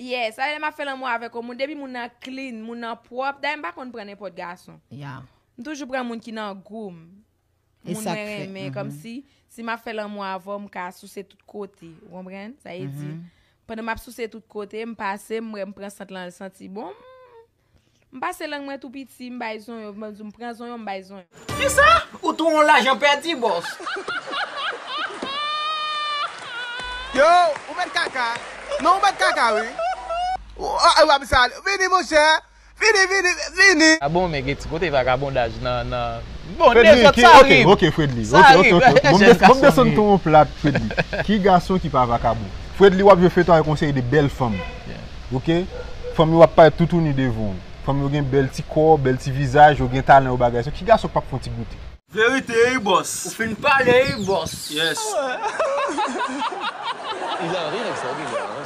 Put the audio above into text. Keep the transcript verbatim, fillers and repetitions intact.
Yes, sa vle m ap fè lanmou avèk yon moun, depi moun nan clean, moun nan pwòp, dayè m pa konn pran nenpòt gason. Ya. M toujou pran moun ki nan gou m. E Moun sa mwen k fè, renmen, mhm. Kòmsi, si m ap fè lanmou avè w, m ka souse tout kote, ou konprann? Sa vle di, Mhm. pandan m ap souse tout kote, m pase, m wè m pran sant lan, l santi bon, m, m pase lang mwen tou piti, m bay zonyon, m di m pran zonyon, m bay zonyon. Kisa? Ou tou yon lajan pèdi, bòs. Yo, ou mèt kaka. Non, ou mèt kaka, wi. Ou, ah, w ap sal. Vini, monchè. Vini, vini, vini. Ah bon, men gen ti kote vakabondaj nan, nan... Bon, Fredly, dezòd ki, sa ok, rive. ok, Fredly. Sa Ok, ok, rive. ok. Bon, m Jèn desann, bon, m gason desann rive. Ton yon plat, Fredly. Ki gason ki pa vakabon? Fredly, w ap jwe feyton avèk yon seri de bèl fanm. Ok? Fanm yo ap parèt toutouni devan w. Fanm yo gen bèl ti kò, bèl ti vizaj, yo gen talan, yo bagay. So, ki gason k p ap fè yon ti goute? Verite, wi, bòs. Ou fin pale, wi, bòs. Yes. Il a rien avec ça, ok, il a rien.